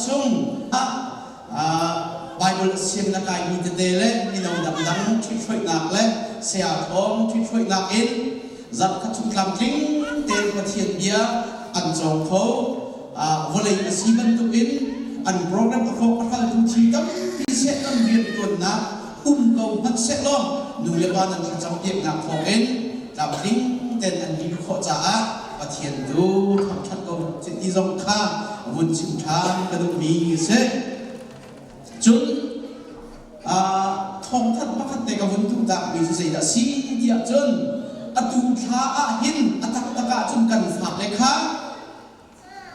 chung ah Bible sianginn a kaimi tete le mino dangdang ṭhithruainak le saya thawng ṭhithruainak in zarhkhat chung tlamtling tein Pathian bia an cawng kho. Vawlei a si bantukin an program a khawk a hraltu thil tampi seh kan rianṭuannak um ko hmanh sehlaw nu le pa nan thlacam piaknak thawngin tlamtling tein an lim khawh caah Pathian tu thangṭhat ko ti zong kha vun chim ṭhan ka duhmi a si. Cun thawngthanh pakhat te ka vun duh takmi cu zeidah a si tiah cun atu thla ah hin a taktak ah cun kan fale kha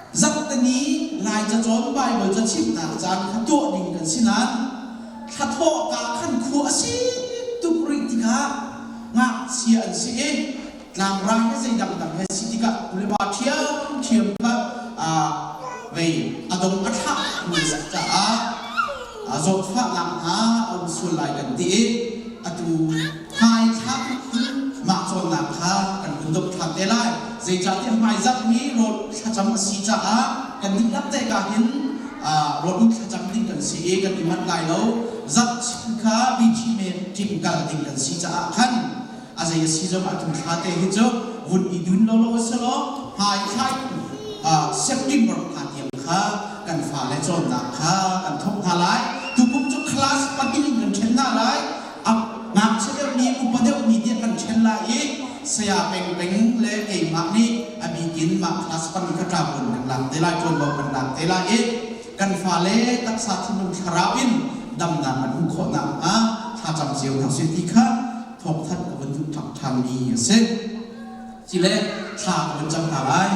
Zarhteni Lai cacawn Baibal ca chimhnak caan kha tuah ding kan si nain thlathawhka khan khua a si tuk rih tikah ngakchia an si i tlangrai he zei dangdang he si tikah nulepa ṭhiamṭhiam kha vei a dong a thlah mi caah zawtfahnak hna a um sual lai kan ti i atu hmai thlak mah cawnnak kha kan vun dop ṭhan te lai. Zeicahtiah hmaizarh hi rawl thlacam a si caah kan dihlak te ka hin rawl ut thlacam ding kan si i kan i manh lai lo. Zarh chin kha bithi me ṭim kal ding kan si caah khan a zei a si zong ah tu thla te hi cu vun i dun lawlaw selaw hmai thlai September thla tiang kha kan fale cawnnak kha kan thawk hna lai. Tukum cu class pahnih in kan ṭhen hna lai. Ngakchia deuhmi, upa deuhmi tiah kan ṭhen lai i saya pengpeng le keimah nih a bikin mah class pahnih kha ṭavuan kan lak te lai, ṭuanvo kan lak te lai i kan fale taksa thinlung thlarau in damnak an hmuh khawh nakhnga thlacam cio hna usih ti kha thawngthanh ka vun duh ṭhak ṭhanmi a si. Cile thla ka vun cam hna lai.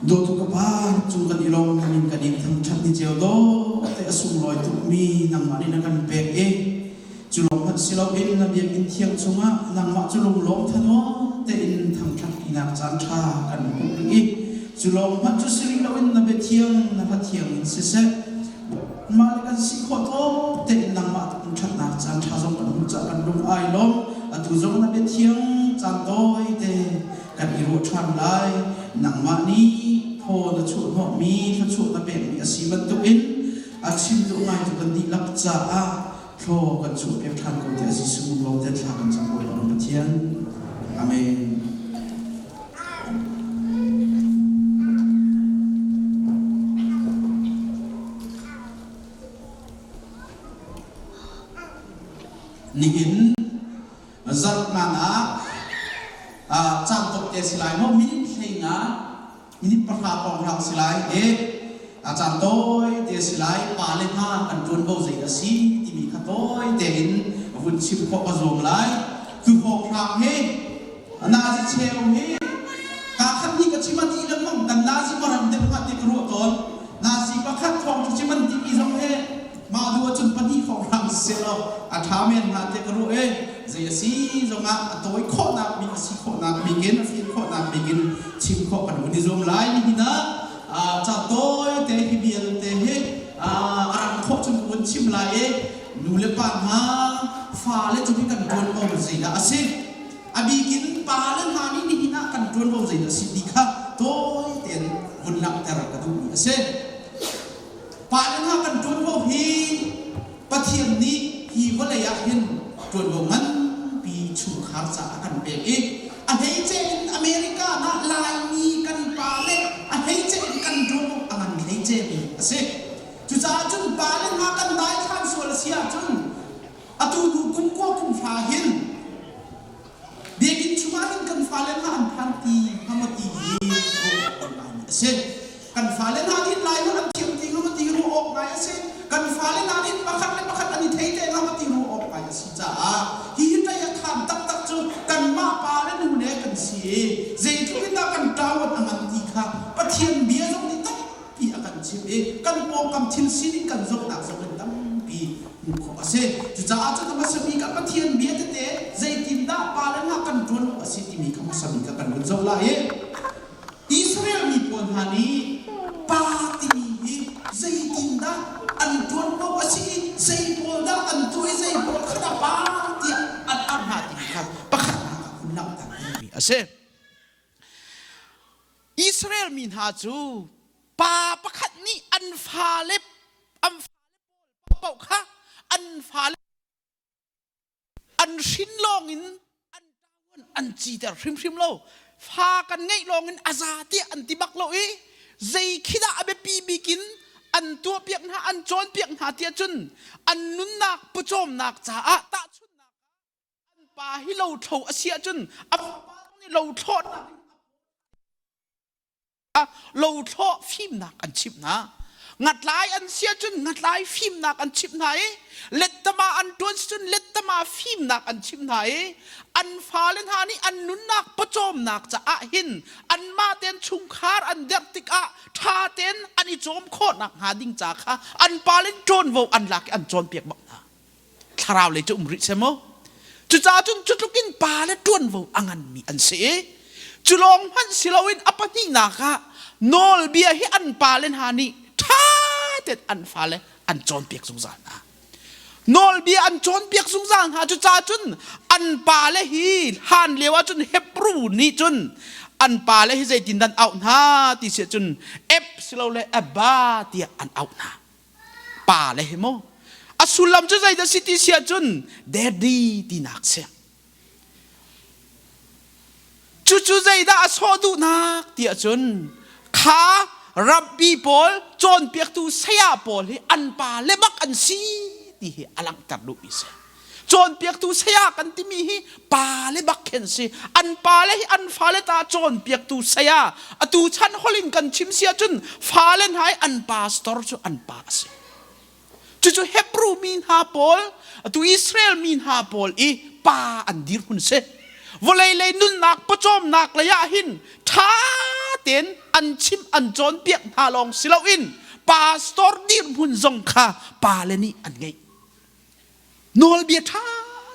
Dawtu ka Pa, cu kan i lawm na min kan in thangṭhat ni cio dawh te a sunglawi tukmi nangmah nih na kan pek i cu lawng hmanh si loin na biakinn thiang chungah nangmah cu lunglawm thanuam tein thangṭhat tinak caan ṭha kan hmuh rih i cu lawng hmanh cu si rih loin na bia thiang na hla thiang in siseh mah le kan si khawh tawk tein nangmah ṭhatnak caan ṭha zong kan hmuh caah kan lung ai lawm atu zong na bia thiang caan tawi te kan i ruah ṭhan lai. Nangmah nih thaw na chuahhnawhmi thluachuah na pekmi a si bantukin a chim duh ngai cu kan dihlak caah thlaw kan chuahpiak ṭhan ko tiah Jesuh lawng te thla kan cam Bawipa kan Pathian. Amen. Nihin Zarh ah caan tok te si lai maw minute 15 minute 10 pawng si lai i a caan tawi te si lai pa le hna kan ṭuanvo zei a si timi kha tawi tein vun chim khawh ka zuam lai tu hawkhrang hi nazi cheu hi ka khat ni ka chim a ti lengmang kan nazi maram deuh hnga ti ka ruah tawn nazi pakhat thawng cu chim an timi zong hi Mah duh ahcun pahnih hrawnghrang siseh law a ṭha men hnga tiah ka ruah i zei a si zongah a tawi khawhnak bik a si khawhnak bik in a fim khawhnak bik in chim khawh kan vun i zuam lai. Nihin ah ca tawi te hi vialte hi a rang khawh cun ka vun chim lai i nu le pa hna fale cu hi kan ṭuanvo zeidah a si? A bik in pa le hna nih nihin ah kan ṭuanvo zeidah a si ti kha tawi tein vun langhter ka duhmi a si. Pale hna kan ṭuanvo hi Pathian nih hi vawlei ah hin ṭuanvo nganpi chungkhar caah a kan pek i a hleice in America ah Laimi kan pale a hleice in kan ṭuanvo a ngan hleice mi a si. Cucaah cun pale hna kan daithlan sual a si ahcun atu hnu kum kua kum hra hin Biakinn chungah hin kan fale hna an phan ti hnga maw ti hi ruah awk ngaimi a si. Kan fale hna nih Lai holh an thiam ti hnga maw ti ruah awk ngai a si. Kan fale hna nih pakhat le pakhat an i thei te hnga maw ti ruah awk ngai a si caah hihi ṭei a khaan taktak cu kanmah pa le nu le kan si i zeitluk in dah kan ṭawan a ngan ti kha Pathian bia zong nih tampi a kan chimh i kan pawngkam thil sining kan zohnak zong in tampi hmuh khawh a si. Cucaah cun a hmasa bik ah Pathian bia tete zeitindah pa le ngak kan ṭuan awk a si timi kha hmasa bik ah kan vun zoh lai i Israel mi pawl hna nih pa timi hi zeitindah an ṭuan awk a si i zei pawl dah an tuah i zei pawl kha dah pa tiah an auh hna timi kha pakhatnak ah hun langhter dingmi a si. Israel mi hna cu pa pakhat nih an. fale an fale paoh kha an fale an hrin lawngin an an citer hrimhrim lo. Fa kan ngeih lawngin a za tiah an ti bak lo i zei khi dah a biapi bik in an tuahpiak hna an cawnpiak hna tiah cun an nunnak pawcawmnak caah tahchunhnak ah an pa hi lothlo a si ahcun a pa nih lothlawhnak lothlawh fimnak an chimh hna. Ngatlai an si ahcun ngatlai fimnak an chimh hna i lettama an ṭuan si cun lettama fimnak an chimh hna i an fale hna nih an nunnak pawcawmnak caah hin anmah tein chungkhar an derh tikah ṭha tein an i cawm khawh nakhnga ding ca kha an pale ṭuanvo an lak i an cawnpiak bak hna. Thlarau lei cu um rih seh mu. Cucaah cun cu tluk in pa le ṭuanvo a nganmi an si i cu lawng hmanh si loin a pahnihnak ah nawlbia hi an pale hna nih ṭha tein an fale an cawnpiak zungzal hna. Nawlbia an cawnpiak zungzal hna. Cucaah cun an pale hi hlan lio ah cun Hebrew nih cun an pale hi zeitindah an auh hna ti si ahcun Eb silole Abba tiah an auh hna. Pa le hi mu a sullam cu zeidah si ti si ahcun daddy tinak si. Cucu zeidah a sawh duhnak ti ahcun kha rabbi pawl cawnpiaktu saya pawl hi an pa le bak an si ti hi a langhter duhmi si. Cawnpiaktu saya kan timi hi pa le bak khin si. An pa le hi an fale ta cawnpiaktu saya. Atu chan holin kan chim si ahcun fale hna hi an pastor cu an pa a si. Cucu Hebrew mi hna pawl, atu Israel mi hna pawl i pa an dirhmun si. Vawlei lei nunnak pawcawmnak lei ah hin ṭha tein an chim an cawnpiak hna lawng si loin pastor dirhmun zong kha pale nih an ngeih. Nawlbia ṭha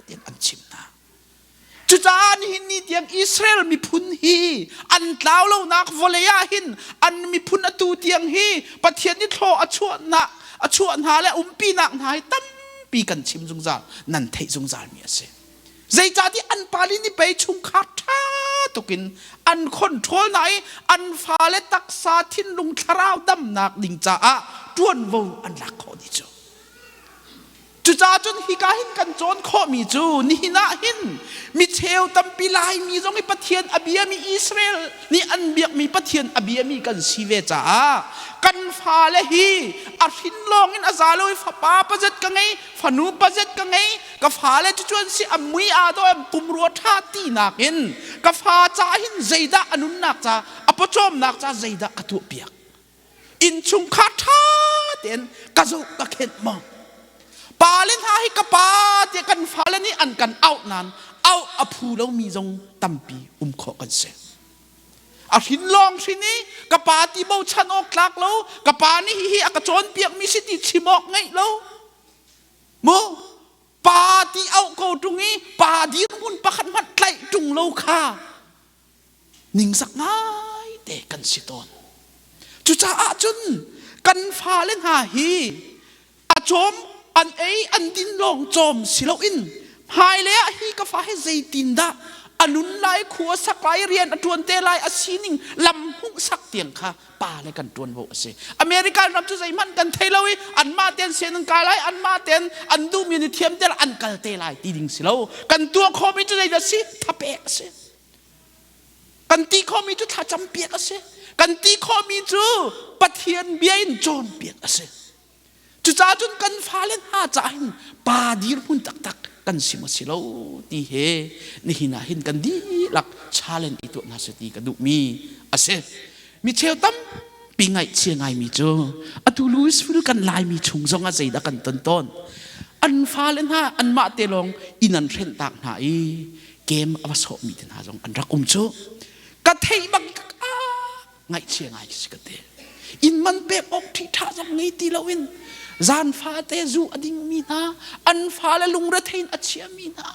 tein an chim hna. Cucaah nihin ni tiang Israel miphun hi an tlau lonak vawlei ah hin an miphun atu tiang hi Pathian nih thlaw a chuahnak a chuah hna le umpinak hna hi tampi kan chim zungzal nan theih zungzal mi a si. Zeicahtiah an pali nih pei chungkhar ṭha tukin an control hna i an fale taksa thinlung thlarau damnak ding caah ṭuanvo an lak khawh dih cu. Cucaah cun hika hin kan cawn khawhmi cu nihin ah hin micheu tampi Laimi zong hi Pathian a biami Israel nih an biakmi Pathian a biami kan si ve caah kan fale hi a hrin lawng in a za lo i fapa pazet ka ngei fanu pazet ka ngei ka fale cu cuan si a mui aa dawh em pumrua ṭha tinak in ka fa ca hin zeidah a nunnak ca a pawcawmnak ca zeidah ka tuahpiak Innchungkhar ṭha tein ka zoh ka khenh maw? Pale hna hi ka pa tiah kan fale nih an kan auh nain auh a phu lomi zong tampi um khawh kan si. A hrin lawng hrin i ka pa ti bochan awk tlak lo, ka pa nih hihi a ka cawnpiakmi si ti chim awk ngeih lo. Mu pa ti auh ko ṭung i pa dirhmun pakhat hmanh tlaih ṭung lo kha ningzak ngaite kan si tawn. Cucaah cun kan fale hna hi a cawm an ei an din lawng cawm si loin hmailei ah hi ka fa hi zeitindah a nun lai khua sak lai rian a ṭuan te lai a sining lam hmuhsak tiang kha pa le kan ṭuanvo a si. American ram cu zeihmanh kan thei lo i anmah tein sian an kai lai anmah tein an duhmi an i thiam te lai an kal te lai ti ding si lo. Kan tuah khawhmi cu zeidah si? Thapek a si. Kan ti khawhmi cu thlacam piak a si. Kan ti khawhmi cu Pathian bia in cawnpiak a si. Cucaah cun kan fale hna caah hin pa dirhmun taktak kan si maw si lo ti he nihin ah hin kan dihlak challenge i tuah hna seh ti ka duhmi a si. Mi cheu tampi ngaihchia ngaimi cu atu Louisville kan Laimi chung zong ah zeidah kan ton tawn. An fale hna anmah te lawng inn an hrenhtak hna i kem a va sawhmi te hna zong an rak um cu. Ka theih bak ngaihchia ngai si ka ti. Inn man pek awk ṭhiṭha zong ngei ti loin zan fate zu a dingmi hna, an fale lungrethei in a chiami hna,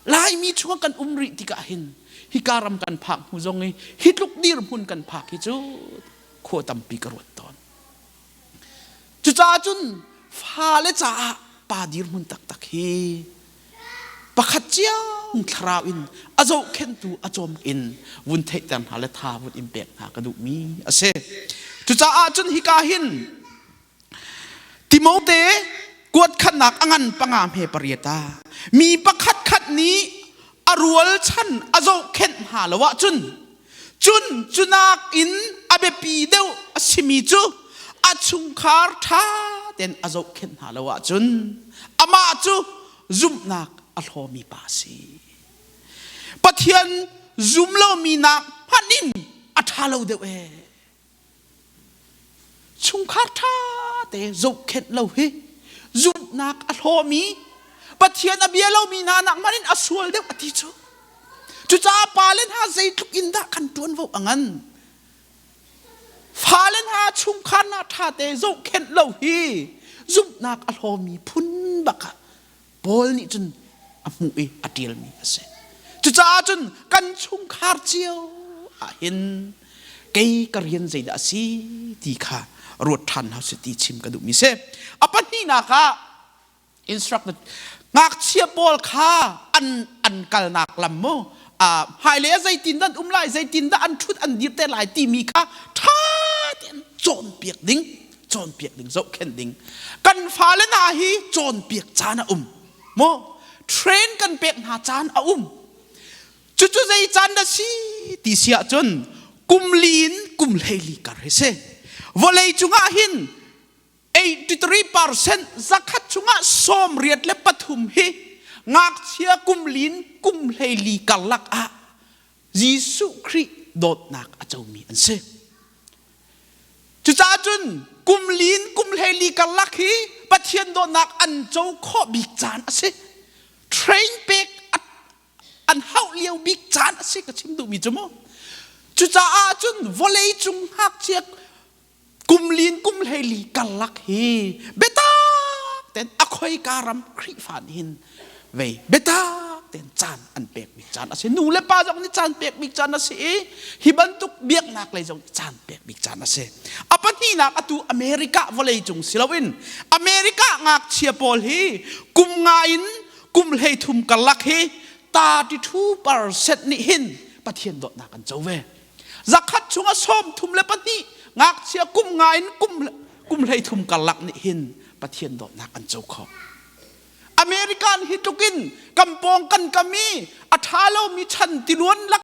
Laimi chungah kan um rih tikah hin hika ram kan phak hnu zong i hi tluk dirhmun kan phak hi cu khua tampi ka ruat tawn. Cucaah cun fale caah pa dirhmun taktak hi pakhat cio thlarau in a zohkhenhtu a cawm in vun theihter hna le tha vun in pek hna ka duhmi a si. Cucaah cun hika hin. Timote kuat khatnak a ngan panga hme pariat ah mi pakhat khat nih a rualchan a zohkhenh hna lo ahcun cun cunak in a biapi deuh a simi cu a chungkhar ṭha tein a zohkhenh hna lo ahcun amah cu zumhnak a hlawmi pa a si. Pathian zum lomi nak hmanh in a ṭha lo deuh ee. Chungkhar ṭha te zohkhenh lo hi zumhnak a hlawmi Pathian a bia lomi hna nak hmanh in a sual deuh a ti cu. Cucaah pale hna zeitluk in dah kan ṭuanvo a ngan. Fale hna chungkhar hna ṭha te zohkhenh lo hi zumhnak a hlawmi phun bak ah Paul nih cun a hmuh i a ṭialmi a si. Cucaah cun kan chungkhar cio ah hin kei ka rian zeidah a si ti kha ruat ṭhan hna usih ti chim ka duhmi si. A pahnihnak ah instruct ngakchia pawl kha an an kalnak lam mu hmailei ah zeitin dah an um lai zeitin dah an ṭhut an dir te lai timi kha ṭha tein cawnpiak ding cawnpiak ding zohkhenh ding kan fale hna hi cawnpiak caan a um mu train kan pek hna caan a um cucu zei caan dah si ti si ahcun kum li in kum 14 kar hi si vawlei cungah hin 83% zakhat chungah 83 hi ngakchia kum lin kum 14 karlak ah Jesuh Khrih dawtnak a comi an si. Cucaah cun kum lin kum 14 karlak hi Pathian dawtnak an co khawh bik caan a si. Train pek an hauh lio bik caan a si ka chim duhmi cu mu. Cucaah cun vawlei cung ngakchia kum lin kum 14 karlak hi biatak ten a khoika ram Khrihfa nih hin vei biatak ten caan an pek bik caan a si nu le pa zong nih caan pek bik caan a si i hi bantuk biaknak lei zong caan pek bik caan a si a pahnihnak atu America vawlei cung si loin America ngakchia pawl hi kum nga in kum 13 karlak hi 32% nih hin Pathian dawtnak an co ve zakhat chungah 32 ngakchia kum nga in kum 13 karlak nih hin Pathian dawtnak an co kho. American hi tluk in kan pawng kan kam i a ṭha lomi chan tiluan lak.